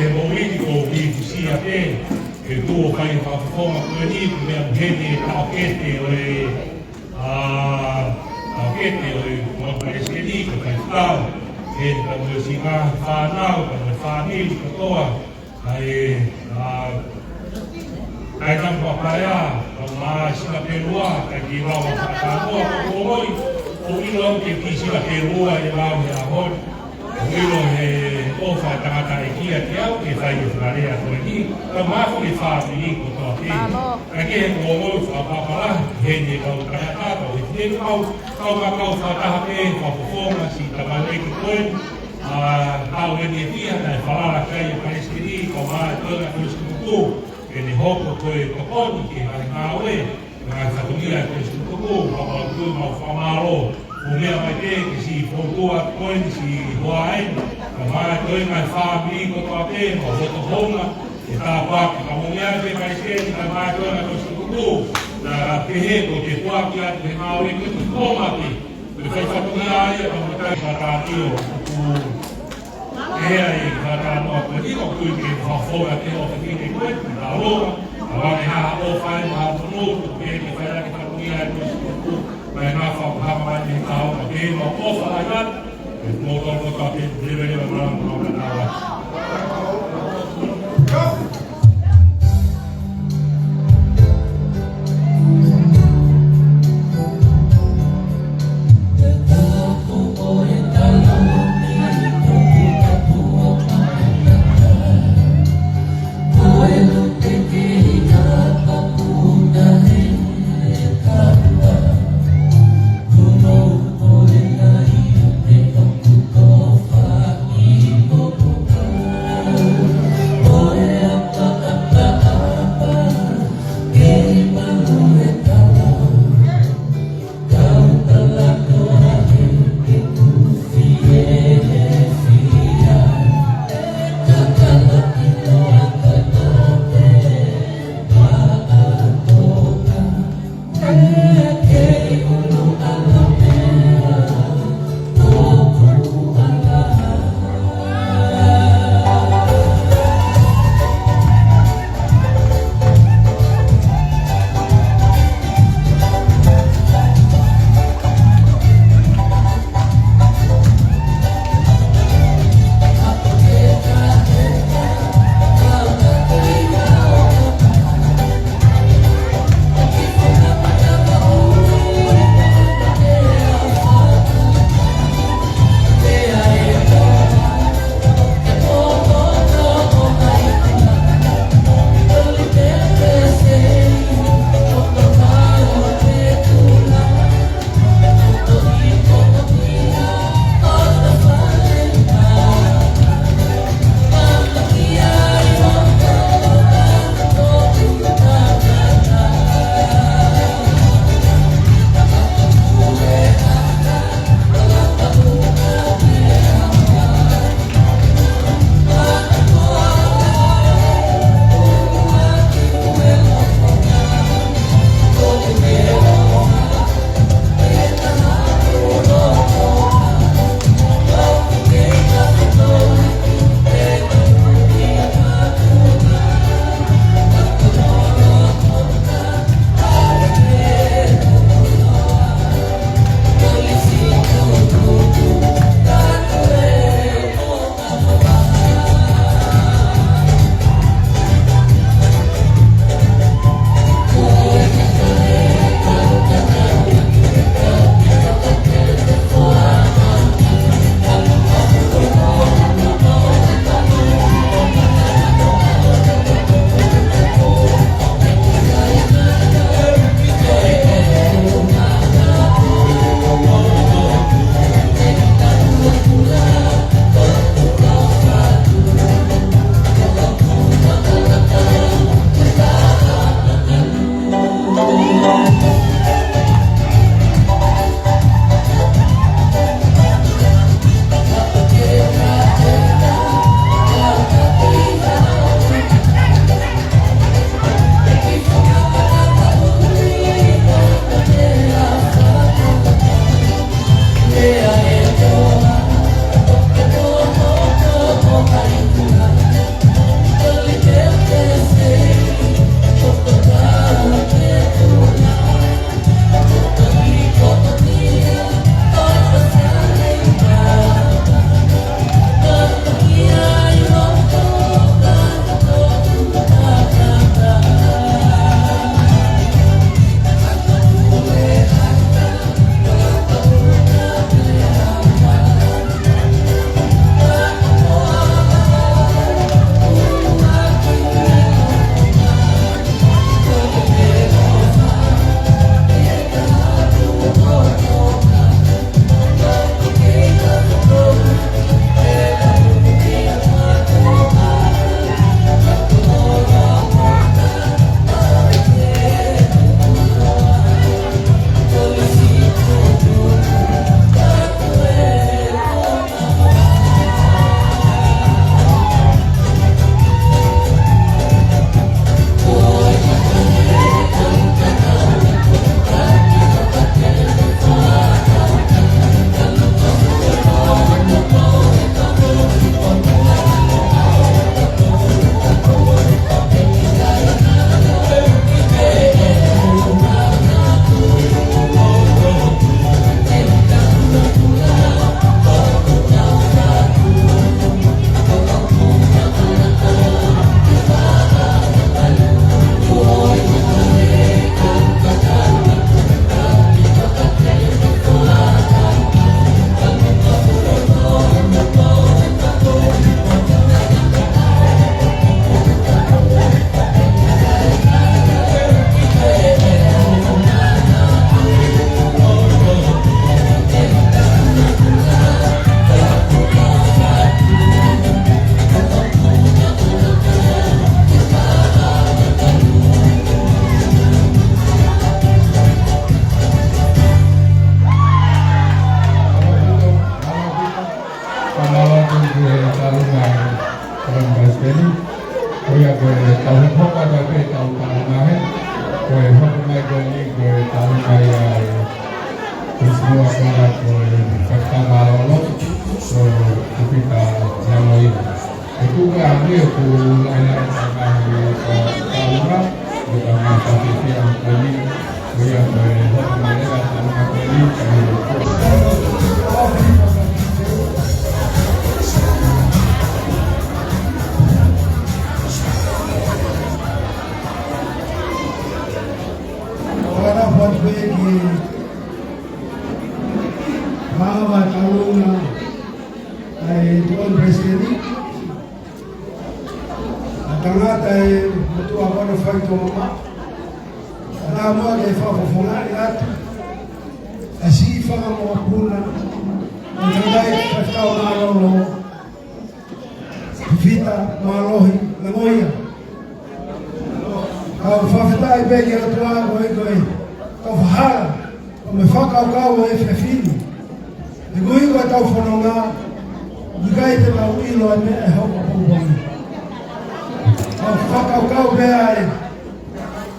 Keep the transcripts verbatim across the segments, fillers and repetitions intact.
He moʻui ni ʻoku ou kiʻi fusia pē, ke tuʻu ʻo fai e fakafofonga ko eni, ko e meʻa ʻoku heni e taʻokete ʻo e, ʻa, taʻokete ʻo e Kau Palesiteni, ko e faifekau, he kau mo e siʻi ngaahi fānau, kau mo e fāmili kotoa, ʻa e, ʻa, ʻa e Kau Paea, kau mo e siʻi Pēlua, kae kiʻi lau ʻa e fakatātā, ko e moʻui, ʻoku ou ʻilo au ke kiʻi siʻi Pēlua e lau he ʻaho ni. ʻOku ou ʻilo he ʻofa ʻa e tangataʻeiki kiate au ke fai e fakalea ko eni, kae ʻumaʻā foki e fāmili kotoa pē. Mālō. Kae kehe, ʻoku ou fakapapau lahi heni e kau tangata, kau he fine, kau, kau, kau fakataha pē, fakafofonga siʻi tamaioʻeiki ko eni, ʻa, kau eni e tia naʻe falala ki ai e Palesiteni, kau mai ko e na ko e sikutu, ke ne hoko ko e tokoni ki he ngaahi, ngaahi fatongia ko e sikutu, pea mau tui mau fakamālō. Ko e meʻa mai pē ki he siʻi fōtua ko eni, siʻi hoa eni, kae ʻumaʻā e ngaahi fāmili kotoa pē, mau loto hounga ke tāpuaki, kae ʻumaʻā e Palesiteni, kae ʻumaʻā e ngaahi sikutu, naʻa pehē ko e ke puaki atu he ngāue ko e tokoni pē. Ko e faifatongia ia, ka mo tai fatātio, ʻoku ʻi ai e fatātio ko eni, ʻoku tui ke fakafofonga ke ʻofa ki he ko e, ka loa, ka ʻoku ʻi ai ha ʻofa ʻi he tunu, ʻoku pehē ke fai ʻaki e fatongia ʻa e ko e sikutu, mai ngā fakahanga mai ni kau, ka pehē mau ʻofa ai atu, e mo tau ko ta pehē, lele, lele, lele, lele, lele, lele. Ko e tau hoko atu pē tau tau ngahe. Ko e hoko mai ko eni ko e tau mai ai. Ko e semua kala ko e Faifekau Mālōlō. Ko e Tupita Langoia. Ko e tuku a ni o ku laina e tau ngahe ko e tau ngahe. Ko e tau ngahe Pasifiki a ko eni. Fakatapu atu pē ki he Mālōlō, ʻa e Tuʻa Palesiteni, ʻa e tangata ʻe motuʻa ʻa e faitoʻo mamaʻo. Ka naʻa mo ke fakafofongaʻi atu ʻa e siʻi fanga mokopuna ʻo e tangataʻeiki Faifekau Mālōlō, Tupita Mālohi Langoia. Kau fakafetaʻi pē ki he ʻOtua koeʻuhi ko e kau fakahā mo e fakakaukau ʻo e efiafi ni. He koeʻuhi ko e tau fononga, ʻikai te mau ʻilo e meʻa ʻe hoko ʻapongipongi. Kau fakakaukau pē ʻa e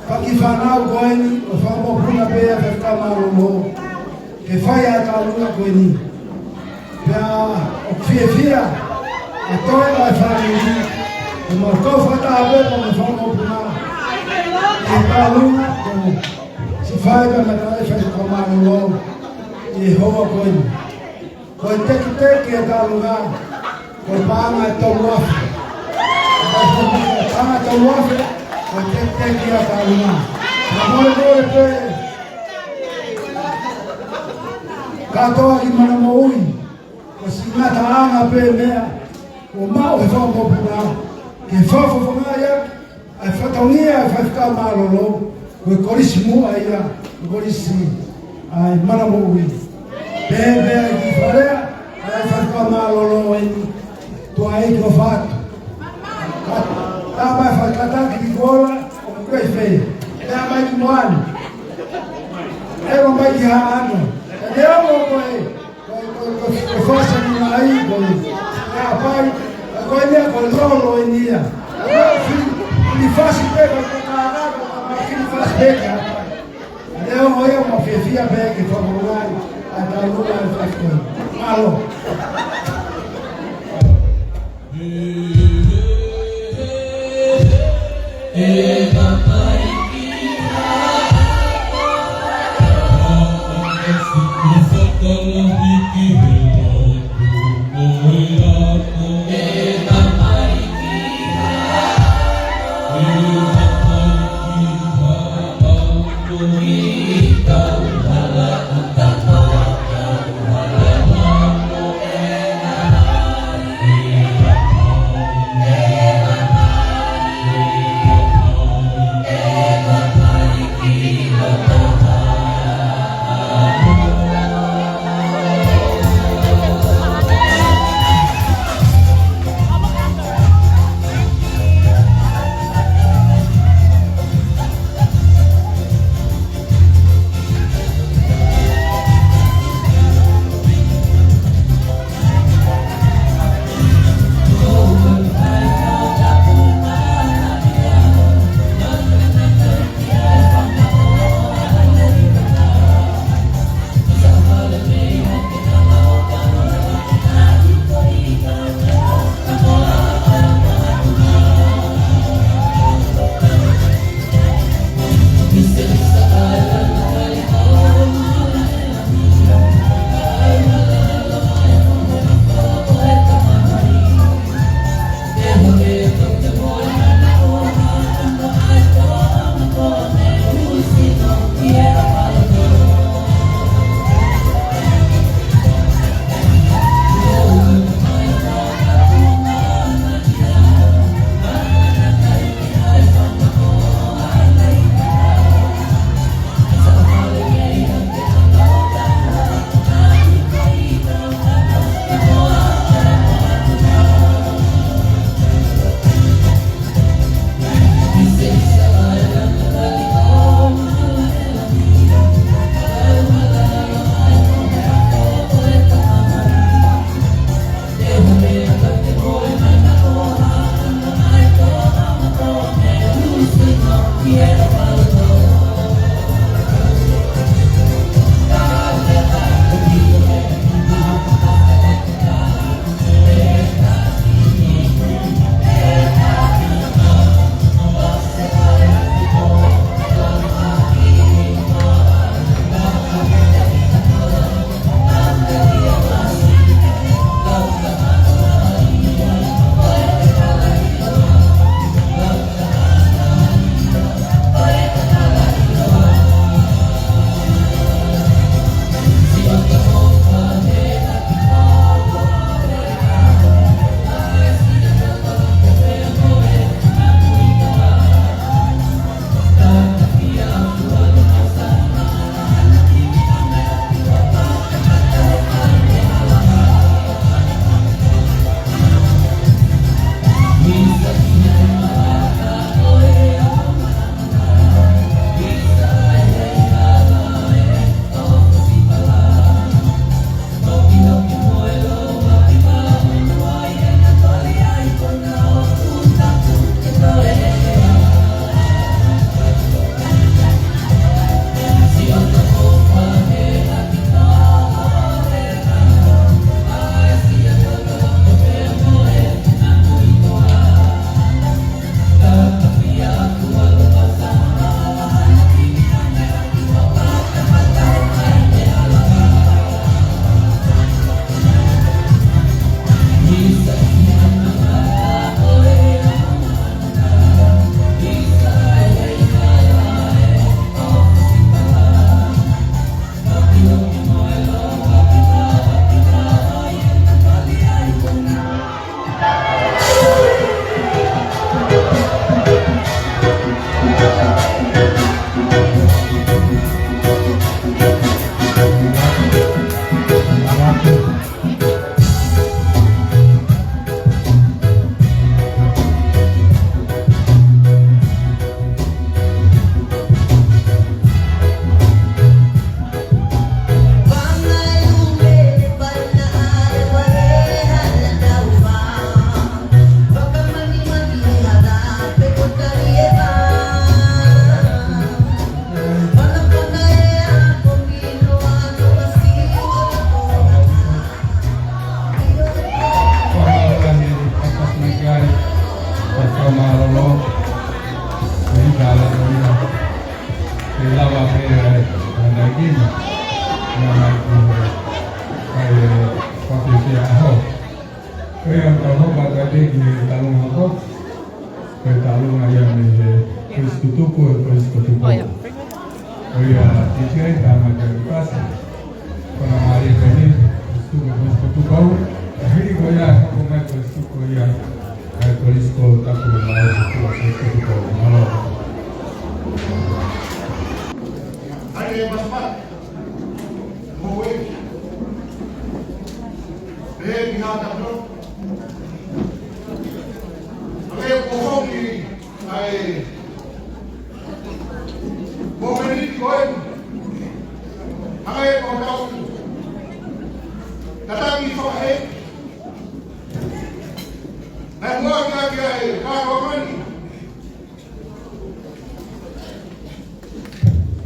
fanga kiʻi fānau ko eni, ʻo fakamokopuna pē ʻa e Faifekau Mālōlō ke fai ʻa e tauʻolunga ko eni. Pea ʻoku fiefia ʻa e toe ʻa e fāmili, ʻo mau kau fakataha pē mo e fakamokopuna ʻi he tauʻolunga ko e siʻi fai pē ʻa e tangataʻeiki Faifekau Mālōlō ʻi he houa ko eni. Ko e tekiteki ʻa e tauʻolunga, ko e paʻanga ʻe tolu afe. Paʻanga ʻe tolu afe, ko e tekiteki ʻa e tauʻolunga. Ka mole mole pē kātoa ki Mana Moʻui, ko e siʻi ngataʻanga pē meʻa ʻoku maʻu ʻe he fakamokopuna ke fakafofongaʻi ʻaki ʻa e fatongia ʻa e Faifekau Mālōlō, ko e kolisi muʻa ia, ko e kolisi ʻa e Mana Moʻui. Pea, pea ki Fale Alea, ʻa e Faifekau Mālōlō eni, tuʻa ʻEiki ʻo Fatu. Ka, tā mai fai kātaki ki Kuala, ʻoku kei fē. Pea mai ki Moana. ʻE ʻomai ki Haʻano. Ka te amo ko e Ko, ko, ko, ko e fasa ni mai, ko e, ko e ʻapai, ko e meʻa, ko e lolo eni ia. Ko e fi-, ni fasi pē, ko e kākā, ko e fasi pē, ko e ʻapai. Leo mo ia mo fiefia pē ke fakamoʻoni ʻa e tauʻolunga ʻa e fasi ko eni. Mālō. Mālō, ʻi he tala ko ia. Ke lava pē ai, ʻa e naʻe kina. Ia mai ki he, ʻa e, fakafeʻao. Ko ia tau hoko atu ai ki he talunga hoko. Ko e talunga ia mei he Kolisi Tutuku, e Kolisi Tutuku. Ko ia, ʻi he tama ka i pasi. Ko na mali peni, Kolisi Tutuku, Kolisi Tutuku. Hili ko ia, hoko mai Kolisi Tutuku ia. Ai, Kolisi ko taku mai, Kolisi Tutuku. Mālō. Ai, e mas mat. Mo e. Pehē ki ha tapu. Hangē ko hoki ai. Momeniti ko eni. Hangē ko tau. Tataki fakahe. Naʻe muʻaki ʻaki ʻa e kātoanga ni.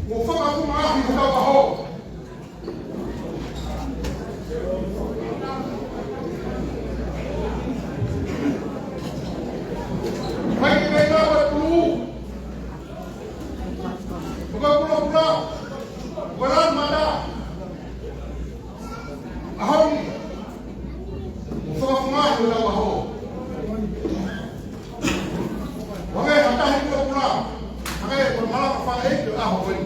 Kuo fakaʻumaʻā ʻi hotau ʻaho. Mai ke mei nā ua tū. Ko ka pula pula. Ko ka lana mata. ʻAho ni. Kuo fakaʻumaʻā ʻi hotau ʻaho. Hangē ha tahi pula pula, hangē ko e malanga fakaʻeiki ʻo e ʻaho ko eni.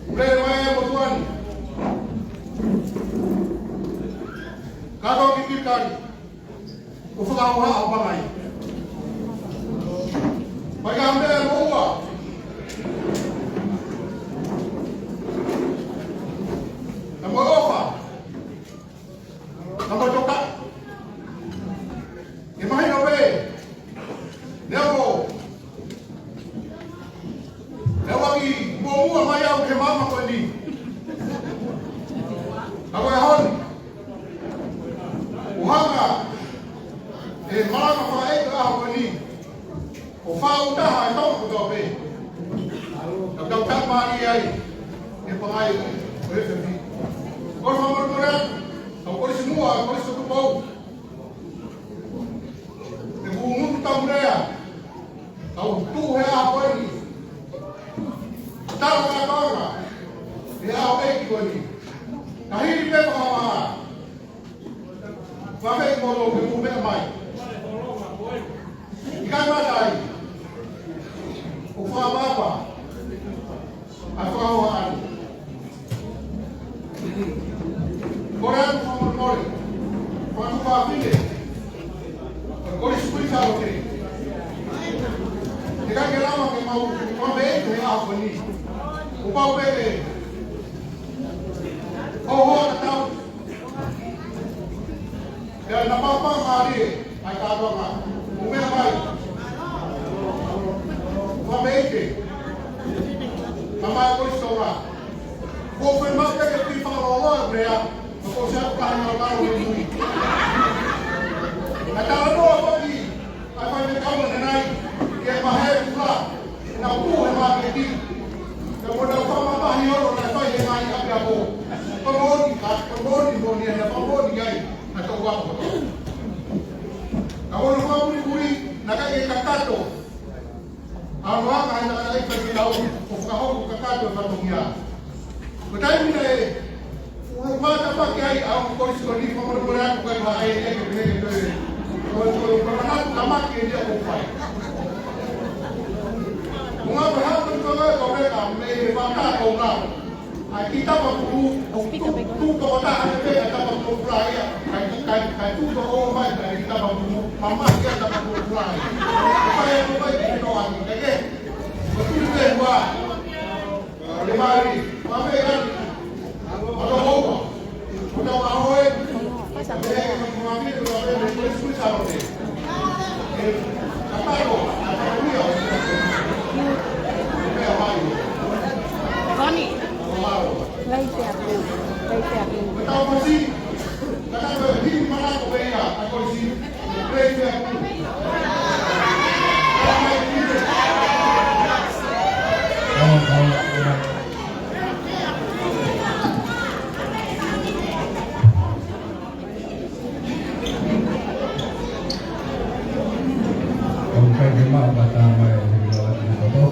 Pule mai e motuʻa ni. Ka tau ki Pilikani. Kuo fakaʻumaʻā ʻa Pangai. Mai ka mea mo ua. Ka mo ʻofa. Ka mo toka. Ke mahino pē. Neongo. Neongo ki muʻomuʻa mai au ke mama ko eni. Ka ko e ʻaho ni. ʻO hanga. E malanga fakaʻeiki ʻaho ko eni. ʻO fāutaha e tau kotoa pē. Ka tau tau mali ai. E Pangai. Ko e fefi. Ko e fakamolemole atu. Kau Kolisi muʻa, Kolisi Tutuku. Ke kuo ngutu taulea. Kau tuʻu he ʻaho ko eni. Tau kātoanga. He ʻaho ʻeiki ko eni. Ka hili pē fakamaʻa. Fafei mo lo ke mou meʻa mai. ʻIkai mata ai. ʻO fakapapa. ʻA e fakahoa ʻani. Kole atu fakamolemole. Fakamolemole. Kolisi Kuini Sālote. ʻIkai ke lava ke mau, mau mei he ʻaho ko eni. Kuo pau pē ke. Ho hoa ka tau. Pea na papa mālie, ʻa e kātoanga. Mou meʻa mai. Fakamolemole. Ka mai ko i sola. Ko fē mau ke ke tui fakaloloa e pea. Ka ko se atu kaha na lalo e nui. Na talanoa ko ki. ʻA e fai me kau ʻanenai. Ke mahe kula. Na ku he māketi. Ka mo na fakamamahi ʻo na fai he mai ʻapiako. Ka moʻoni ka, ka moʻoni moʻoni ʻa na fakamoʻoni ai. ʻA tau ako. Ka ʻoku fakamuimui, naʻe ʻikai ke kakato. ʻA e anga ʻa e naʻe ʻikai ke lau, ʻo fakahoko kakato e fatongia. Ko e taimi naʻe, ʻulu mata paki ai, ʻa e kolisi ko eni fakamolemole atu kai ma ai, e ke pehē ke toe. Ko e, ko e, ko e manatu tamaki e nia ko fai. Mo ngā pehē ko e, ko e, ko e, ka me e fata ko ngā. ʻA e kiʻi tapa pulu, tu, tu, tokotaha ʻe pē ʻa e tapa pulu pula ia, kae, kae, kae tu toko mai, kae kiʻi tapa pulu, mamahi ʻa e tapa pulu pula ia. Kae ʻai atu mai ki he toa ni, kae kehe. Ko tu te hua. Le mali, mame ia. Ko toko ua. Ko toko ua. Connie, right there, please. Right there, please. Ke mau ka tā mai o hiki o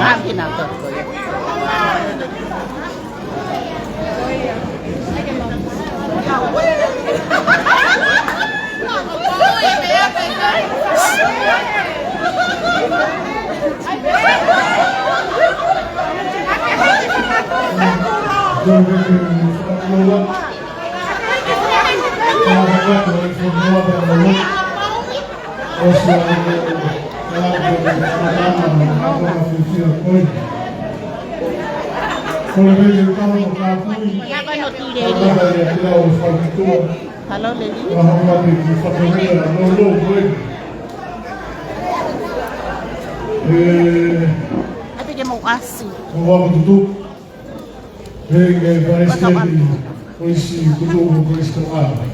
atu ki toto. Hello, Lily. I think I'm gonna ask you. Pea ke Palesiteni, ko e siʻi kupu ko e siʻi tokanga.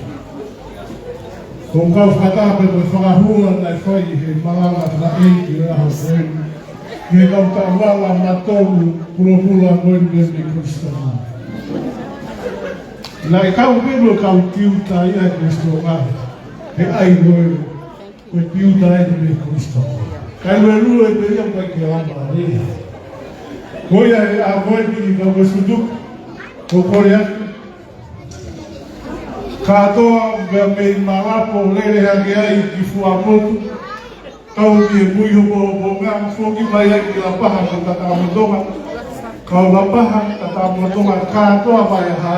Ko e kau fakataha pē mo e fakahua naʻe fai he malanga taʻeiki ʻo e ʻaho ko eni, ki he kau taʻovala maʻu pulopula ko eni mei Kulisitoni. Naʻe kau pē mo e kau tiuta ia ʻi Kulisitoni, he ʻai ko e Ko e tiuta eni mei Kulisitoni. Kae luelue pē ia ʻoku ʻikai ke lava ia. Ko ia he ʻaho ko eni, kau Kulisitoni, ʻoku ou kole atu. Kātoa mei Malapo lele hake ai ki Fuaʻamotu. Kau mei Mui Hopohoponga, foki mai ai ki Lapaha mo Tatamotonga. Kau Lapaha, Tatamotonga, kātoa mai ha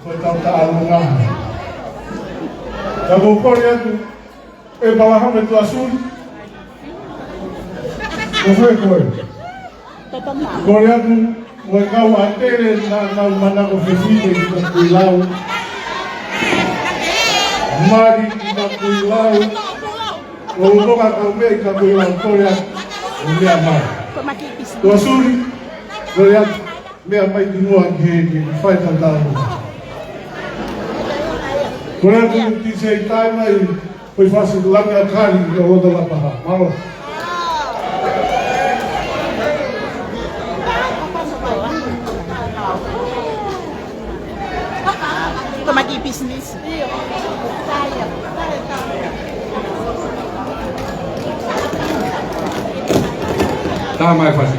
ko e tau taʻalonga. Ka ʻoku ou kole atu, ʻEpalahame Tuasuli. Ko fē koe? Kole atu, mo e kau ʻātele naʻa nau manako fefine ʻi Kakuilau. Mali ʻi Kakuilau. ʻO ʻoua ka kau meʻa ʻi Kakuilau, kole atu, ʻo meʻa mai. Tuasuli, kole atu. Meʻa mai ki muʻa ki he, ki he fai tau tau. Kole atu D J tai mai, ko e fasi langi ʻa Kali ʻo loto Lapaha. Mālō. Ko e maki business. Tā mai fasi.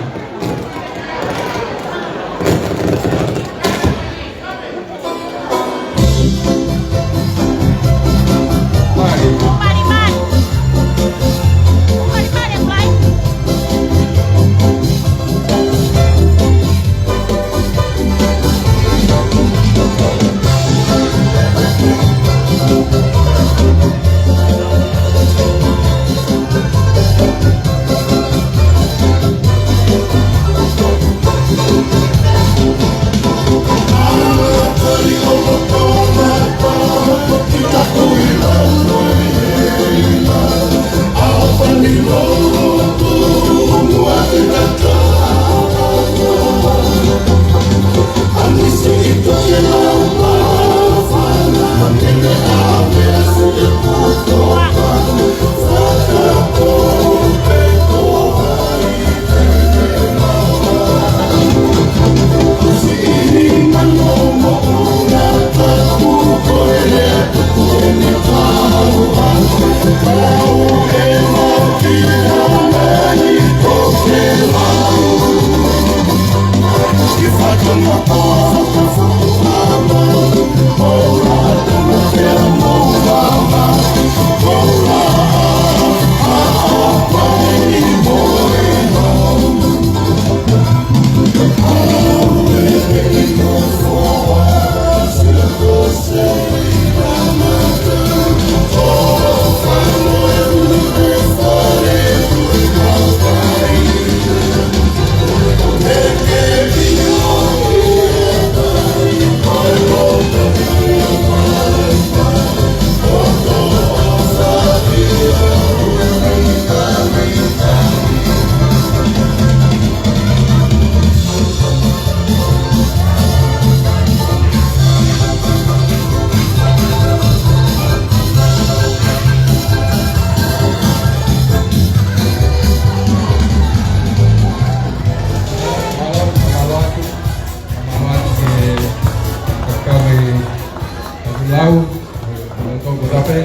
Lau, ʻo e Tonga Tape.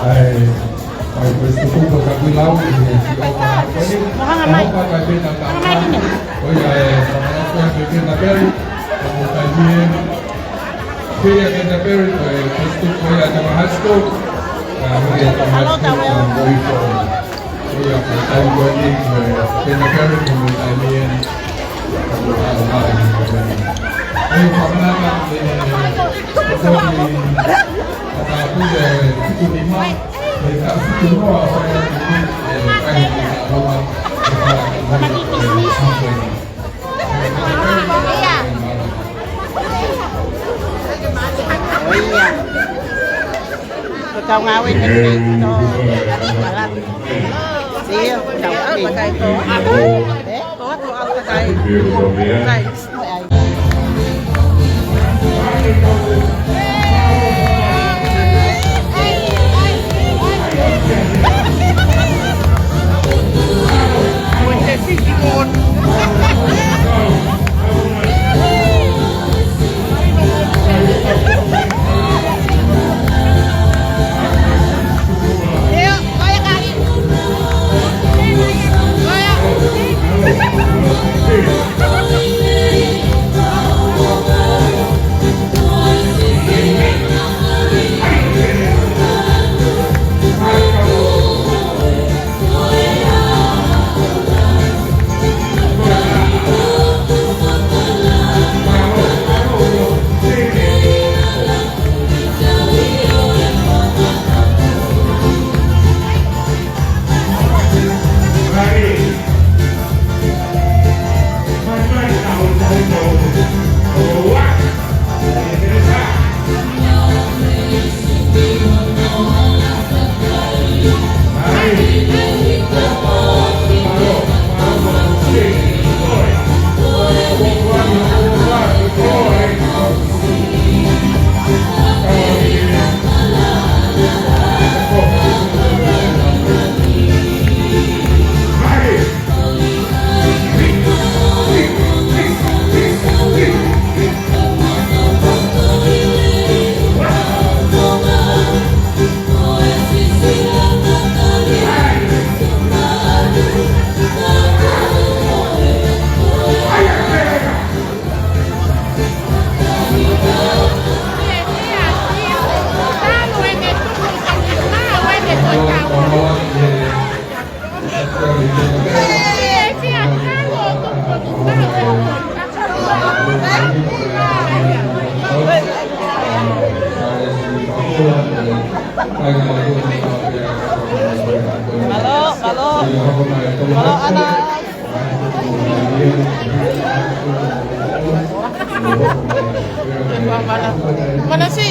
ʻAi, ʻai ko e tupu ko Kakuilau, ʻi he ʻofa ko eni. Mo hanga mai. Mo hanga mai pē na ka. Hanga mai ki mea. Ko ia e, ko ia e Canterbury, ko e Canterbury, ko e tupu ko ia Tonga High School. Ka ko ia Tonga High School, ka ko ia ko. Ko ia ko e taimi ko eni, ko e Canterbury, ko e taimi eni. Ko tau ngāue ni, ko tau ngāue. Sio, ko tau ngāue. Eh? Mālō, mālō. Mālō, ʻAna. Manasi.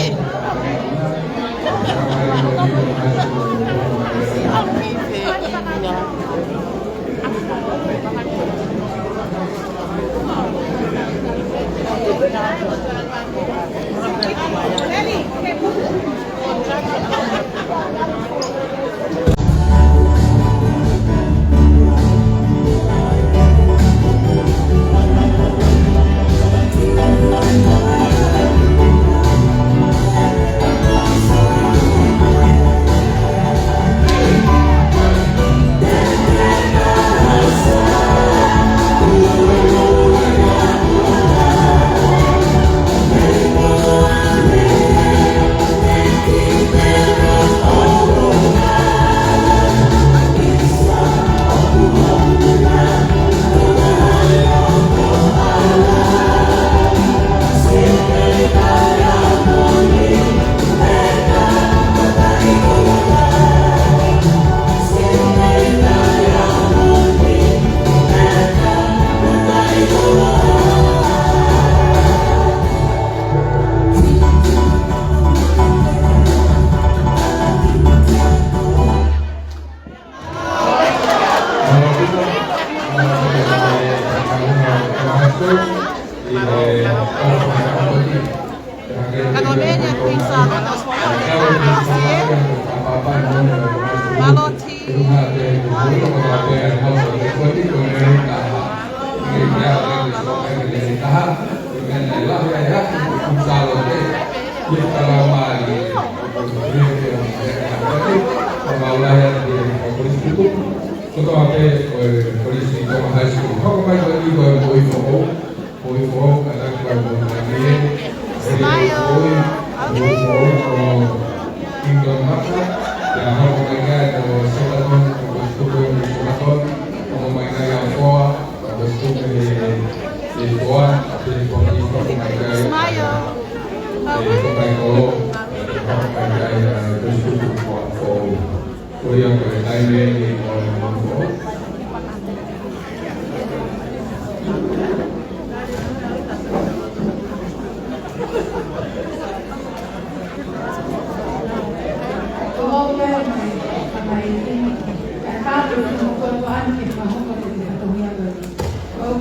Smile.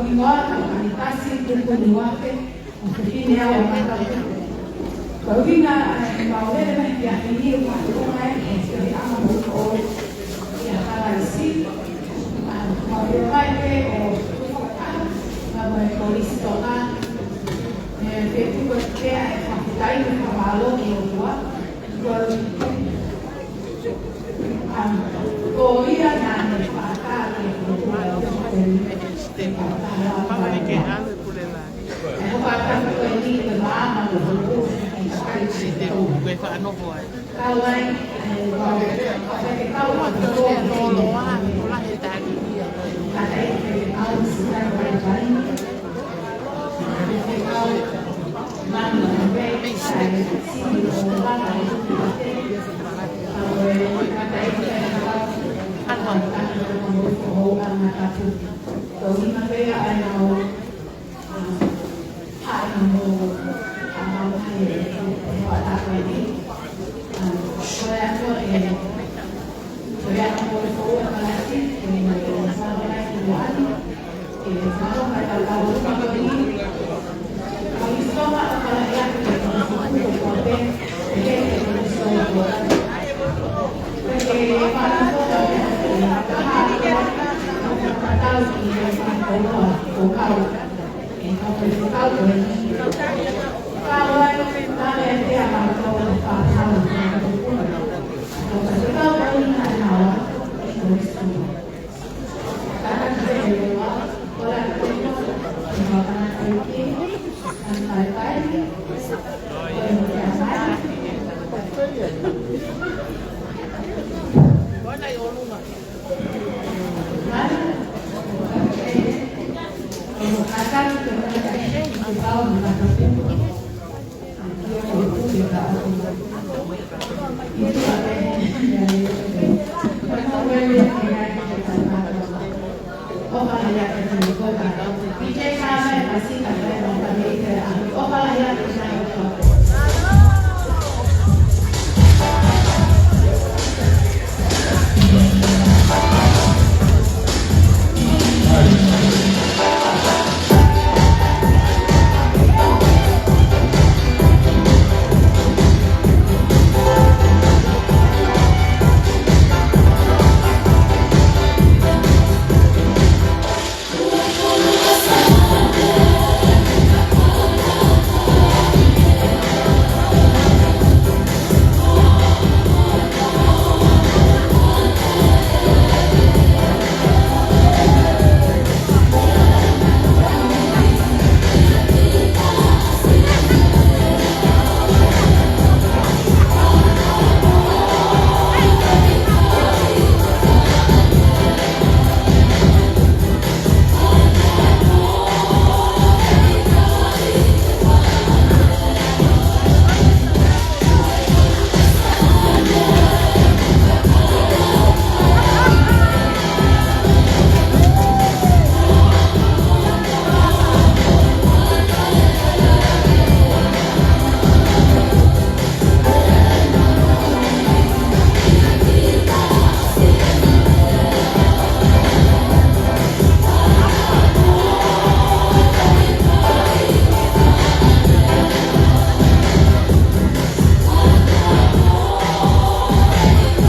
Ni wā, ka ni tasi, tuku ni wake, ʻo fefine au ʻo Makau. Ko e ʻuhinga ʻa e mau lele mai ki he ʻaho ni, ʻoku ou ʻai ke ke ama mo ko ia hala isi. ʻA, mau lele mai pē ʻo, ʻa, ka mo e Kolisi Tonga. ʻE, ke tuku ke ʻai fakafetaʻi mo fakamālō ki he ʻOtua. Ko ia naʻa ne fakaʻatā ke